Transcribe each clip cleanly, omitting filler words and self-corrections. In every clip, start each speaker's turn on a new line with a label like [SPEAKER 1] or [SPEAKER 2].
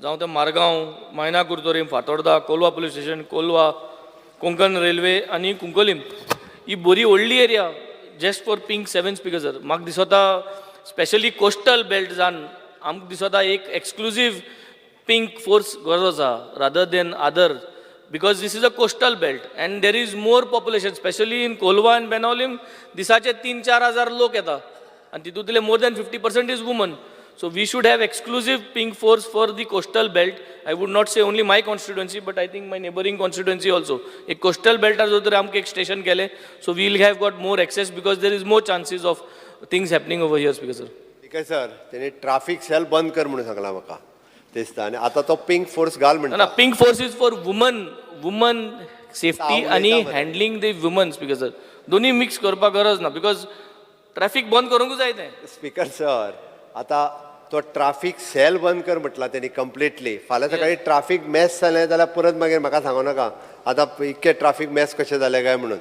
[SPEAKER 1] जावं ते Margao, Maina Curtorim, Fatorda, Colva police station, Colva, Konkan railway आनी कुंकोलीम, ही बरी व्हडली area just for Pink 7, Speaker sir. म्हाका दिसता स्पेशली कोस्टल बेल्ट जावन आमकां दिसता एक एक्सक्लुजीव पिंक फोर्स गरज आसा rather than other, because this is a coastal belt and there is more population, specially in Colva and Benaulim. दिसाचे 3-4 हजार लोक येता आनी तितूंतले more than 50% is women. So we should have exclusive Pink Force for the coastal belt. I would not say only my constituency, but I think my neighbouring constituency also. एक coastal बेल्टार जर तर आमकां एक स्टेशन केलें, so we'll have got more access, because there is more chances of things happening over here, Speaker sir.
[SPEAKER 2] ठीक आहे sir, तेणी traffic sale बंद कर म्हणून सांगला म्हाका दिसता आनी आतां तो पिंक फोर्स घाल
[SPEAKER 1] ना.
[SPEAKER 2] म्हणटा.
[SPEAKER 1] Pink Force is for woman safety
[SPEAKER 2] हांव
[SPEAKER 1] आनी
[SPEAKER 2] उलयतां मरे.
[SPEAKER 1] Handling the woman, speaker sir. दोन्ही मिक्स करपाक गरज ना, because traffic बंद करूंकूच जाय तें.
[SPEAKER 2] स्पीकर सर, आता तो ट्राफीक सेल बंद कर म्हटला तेणी कंप्लिटली. फाल्यां सकाळी ट्राफीक मॅस जालें जाल्यार परत मागीर म्हाका सांगू नाका आतां इतके ट्राफीक मॅस कशें जालें काय म्हणून.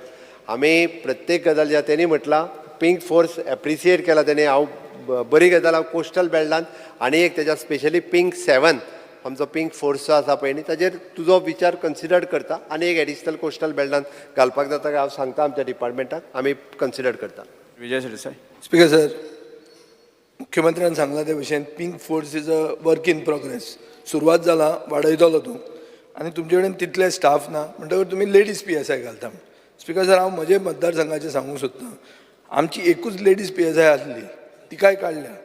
[SPEAKER 2] आमी प्रत्येक गजाल ज्या तेणी म्हटलां, पिंक फोर्स एप्रिसिएट केला तेणी. हांव बरी गजाल, हांव कोस्टल बेल्टान आनी एक तेज्या स्पेशली पिंक 7 आमचो पिंक फोर्स आसा पळय न्ही, ताजेर तुजो विचार कन्सिडर करता आनी एक एडिशनल कोस्टल बेल्टान घालपाक जाता काय हांव सांगता आमच्या डिपार्टमेंटाक. आमी कन्सिडर करता.
[SPEAKER 3] विजय सरदेसाय.
[SPEAKER 4] स्पीकर सर, मुख्यमंत्र्यान सांगला ते भशेन Pink Force is a work in progress. सुरवात जाला, वाडयतलो तूं आनी तुमचे कडेन तितले स्टाफ ना म्हणटकच तुमी लेडीज पीएसआय घालता. स्पीकर सर, हांव म्हजे मतदारसंघाचें सांगूंक सोदतां. आमची एकूच लेडीज पीएसआय आसली, तिकाय काडल्या.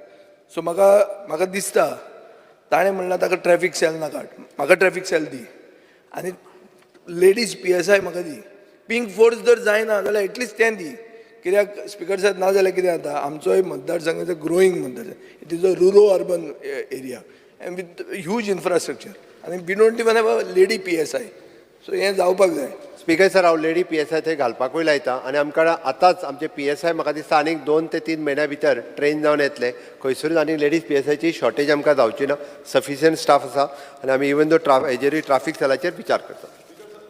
[SPEAKER 4] सो म्हाका दिसता ताणें म्हणलां ताका ट्रॅफीक सेल नाका, म्हाका ट्रॅफीक सेल दी आनी लेडीज पीएसआय म्हाका दी. पिंक फोर्स जर जायना जाल्यार एटलिस्ट तें दी. कित्याक स्पीकर साहेब, ना जाल्यार कितें जाता, आमचोय मतदारसंघ ग्रोईंग मतदारसंघ. It is a ruro urban area and with huge infrastructure आनी we don't even have a lady PSI. So हें जावपाक जाय.
[SPEAKER 2] स्पीकर सर, हांव लेडी पीएसआय थंय घालपाकूय लायता आनी आमकां आतांच आमचे पीएसआय म्हाका दिसता आनीक 2 ते 3 म्हयन्या भितर ट्रेन जावन येतले. खंयसरूच आनी लेडीज पीएसआयची शॉर्टेज आमकां जावची ना. सफिशियंट स्टाफ आसा आनी आमी इवन दो हेजेरूय ट्राफीक सेलाचेर विचार करतात.